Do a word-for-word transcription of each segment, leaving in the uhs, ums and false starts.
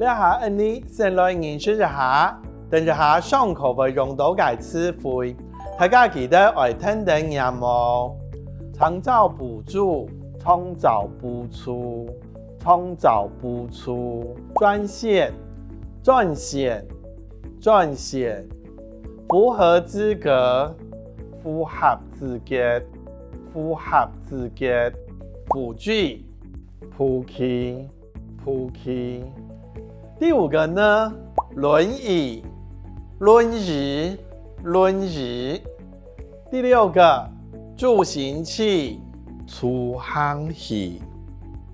這下𠊎俚先來認識一下，等一下上課會用到个詞彙，大家記得愛跈等唸哦。長照補助，長照補助，長照補助。專線，專線，專線。符合資格，符合資格，符合資格。輔具，輔具， 輔具。第五個呢，輪椅，輪椅，輪椅。第六個，助行器，助行器，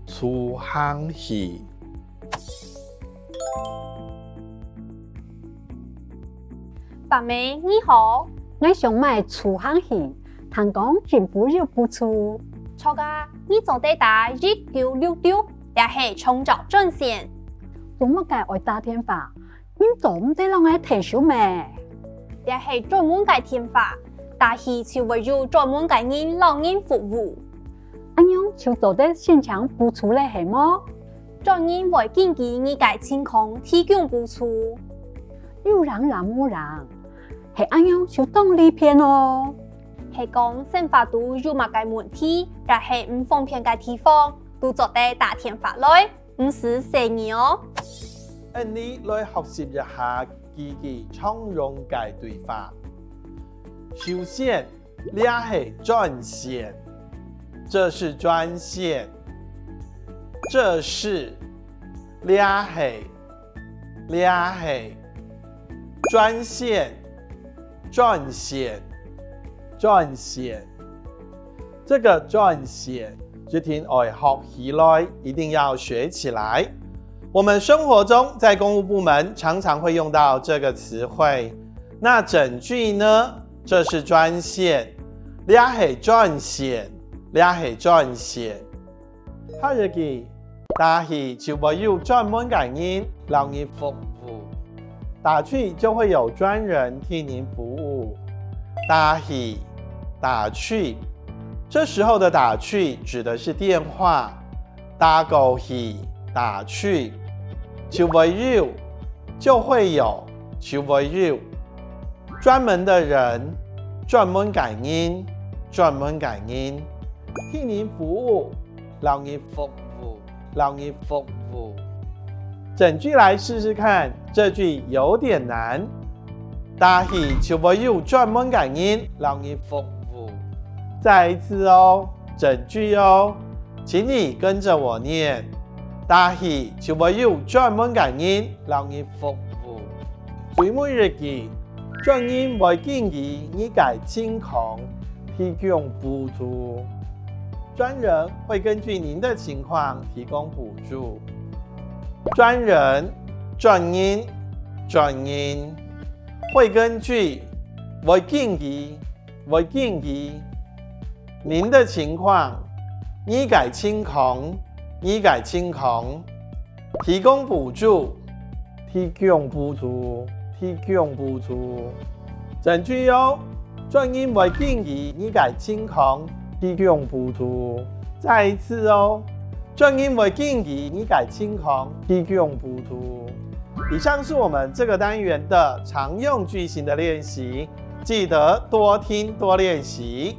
助行器。 伯姆，你好。𠊎想買助行器，聽講政府有補助。著啊，你做得打一九六六，這係長照專線。做麼个愛打電話？你做毋得摎𠊎𢯭手咩？這係專門个電話，打去就會有專門个人摎你服務。恁樣就做得申請補助了係無？ 專人會根據你个情況提供補助。有影也無影，係恁樣就當利便哦。係講生活肚有麼个問題，也係毋方便个地方，都做得打電話來，毋使細義哦。𠊎俚來學習一下幾句常用个對話。首先， 這係專線，這是專線，這是，這係，這係，專線，專線，專線。這個專線一定愛學起來，一定要學起來。我們生活中在公務部門常常會用到這個詞彙， 那整句呢？這是專線，這係專線，這係專線。下一句，打去就會有專門个人摎你服務。打去就會有專人替您服務。打去，打去。這時候的打去指的是電話， 打過去，打去，就會有，就會有，就會有。專門的人，專門个人，專門个人。替您服務，摎你服務，摎你服務。整句來試試看，這句有點難。 打去就會有專門个人摎你服務。再一次哦，整句哦，請你跟著我念。打去就會有專門个人摎你服務。最尾一句，專人會根據你个情況提供補助。專人會根據您的情況提供補助。專人，專人，專人。 會根據，會根據，會根據。您的情況，你个情況，你个情況。提供補助，提供補助，提供補助。整句哦，專人會根據你个情況提供補助。再一次哦，專人會根據你个情況提供補助。 以上是我們這個單元的常用句型的練習，記得多聽多練習。